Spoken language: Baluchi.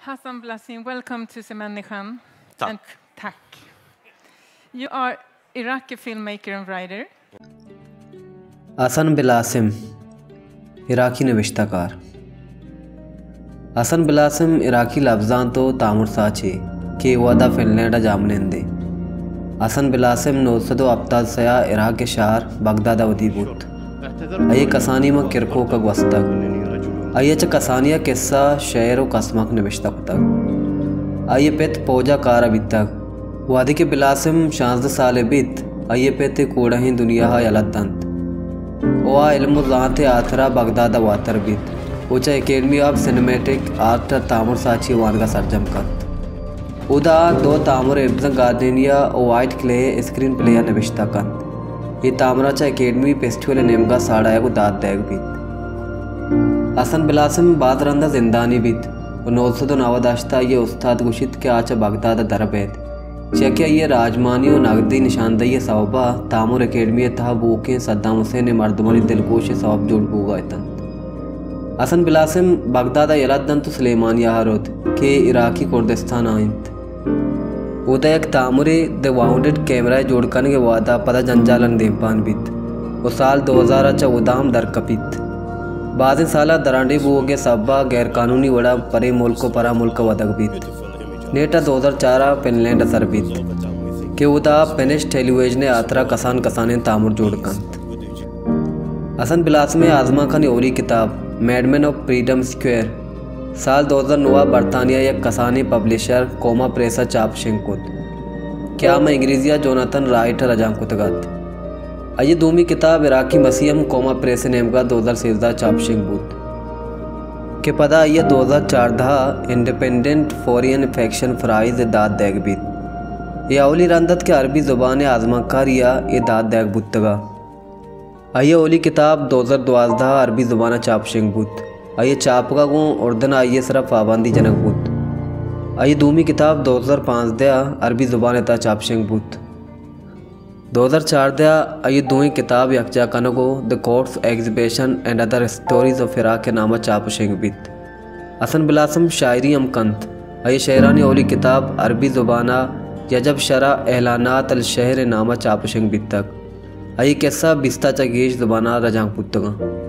Hassan Belasim, welcome to Semänniskan. Tack. And tack. You are Iraqi filmmaker and writer. حسن بلاسم، عراقی نبشتہ کار۔ حسن بلاسم عراقی لبزانت ءُ تامر ساچے کہ اے وھد ءَ فنلینڈ ءَ جاہ منند انت۔ حسن بلاسم نو سد ءُ ہپتاد سئے ءَ عراق ءِ شہر بغداد ءَ ودی بوت۔ آئی ءِ کسانی من کرکوک ءَ گوستگ۔ آئی ءَ چہ کسانی ءَ کسہ، شئیر ءُ کسمک نبشتہ کتگ۔ آئی ءِ پت پوج ءَ کار ءَ بیتگ۔ وھدے کہ بلاسم شانزدہ سالے بیت، آئی ءِ پت اے کوڑہیں دنیا ءَ یلہ دنت ءُ آ علم ءُ زانت ءِ ہاترا بغداد ءَ واتر بیت ءُ چہ اکیڈمی آف سینمیٹک آرٹ ءَ تامر ساچی ءِ وانگ ءَ سرجم کنت۔ اودا آ دو تامر، ایبزن گارڈینیا ءُ وائٹ کلے ءِ اسکرین پلے ءَ نبشتہ کنت۔ اے تامر ءَ چہ اکیڈمی فیسٹیول ءِ نیمگ ءَ ساڑایگ ءُ داد دئیگ بیت۔ حسن بلاسم باز رند ءَ زندانی بیت ءُ نو سد ءُ نود ءُ ہشت ءَ آئی ءِ استاد گوشیت کہ آ چہ بغداد ءَ در بئیت، چیاکہ آئی ءِ راجمانی ءُ نگدی نشاندہی ءِ سوب ءَ تامر اکیڈمی ءِ تہا بوؤکیں صدام حسین ءِ مردمانی دلگوش ءِ سوب جوڑ بوگ ءَ اتنت۔ حسن بلاسم بغداد ءَ یلہ دنت ءُ سلیمانیہ ءَ روت کہ عراقی کردستان ءَ انت۔ اودا یک تامرے دی واؤنڈڈ کیمرہ ءِ جوڑ کنگ ءِ وہد ءَ پدا جنجالاں دیمپان بیت ءُ سال دو ہزار ءَ چہ اودا ہم در کپیت۔ بازیں سال ءَ درانڈیھ بوگ ءِ سبب ءَ غیر قانونی وڑ ءَ پرے ملک ءُ پرا ملک ءَ ودگ بیت۔ نیٹ ءَ دو ہزار چار ءَ فنلینڈ ءَ سر بیت کہ اودا آ فنش ٹیلی ویژن ءِ ہاترا کسان کسانیں تامر جوڑ کنت۔ حسن بلاسم ءِ آزمانکانی اولی کتاب made man of freedom square سال دو ہزار نو ءَ برطانیہ ءِ یک کسانیں پبلشر کوما پریس ءَ چاپ شنگ کت کہ آ ماں انگریزی ءَ جوناتھن رائٹ ءَ رجانک کتگ ات۔ آئی ءِ دومی کتاب عراقی مسیح ہم کوما پریس ءِ نیمگ ءَ دو ہزار سیزدہ ءَ چاپ شنگ بوت کہ پدا آئی ءَ دو ہزار چاردہ ءَ انڈیپینڈنٹ فارین فکشن پرائز ءِ داد دئیگ بیت۔ اے اولی رند ات کہ عربی زبان ءِ آزمانکاری ءَ اے داد دئیگ بوتگ ات۔ آئی ءِ اولی کتاب دو ہزار دوازدہ ءَ عربی زبان ءَ چاپ شنگ بوت۔ آئی ءِ چاپگ ءَ گوں اردن ءَ آئی ءِ سرا پابندی جنگ بوت۔ آئی ءِ دومی کتاب دو ہزار پانزدہ ءَ عربی زبان ءِ تہا چاپ شنگ بوت۔ دو ہزار چاردہ ءَ آئی ءِ دوئیں کتاب یکجاہ کنگ ءُ the quotes exhibition and other stories of Iraq ءِ نام ءَ چاپ ءُ شنگ بیت۔ حسن بلاسم شاعری ہم کنت۔ آئی ءِ شئیرانی اولی کتاب عربی زبان ءَ یجب شرح اعلانات الشعر ءِ نام ءَ چاپ ءُ شنگ بیتگ۔ آئی ءِ کسہ بیست ءَ چہ گیش زباناں رجانک بوتگ انت۔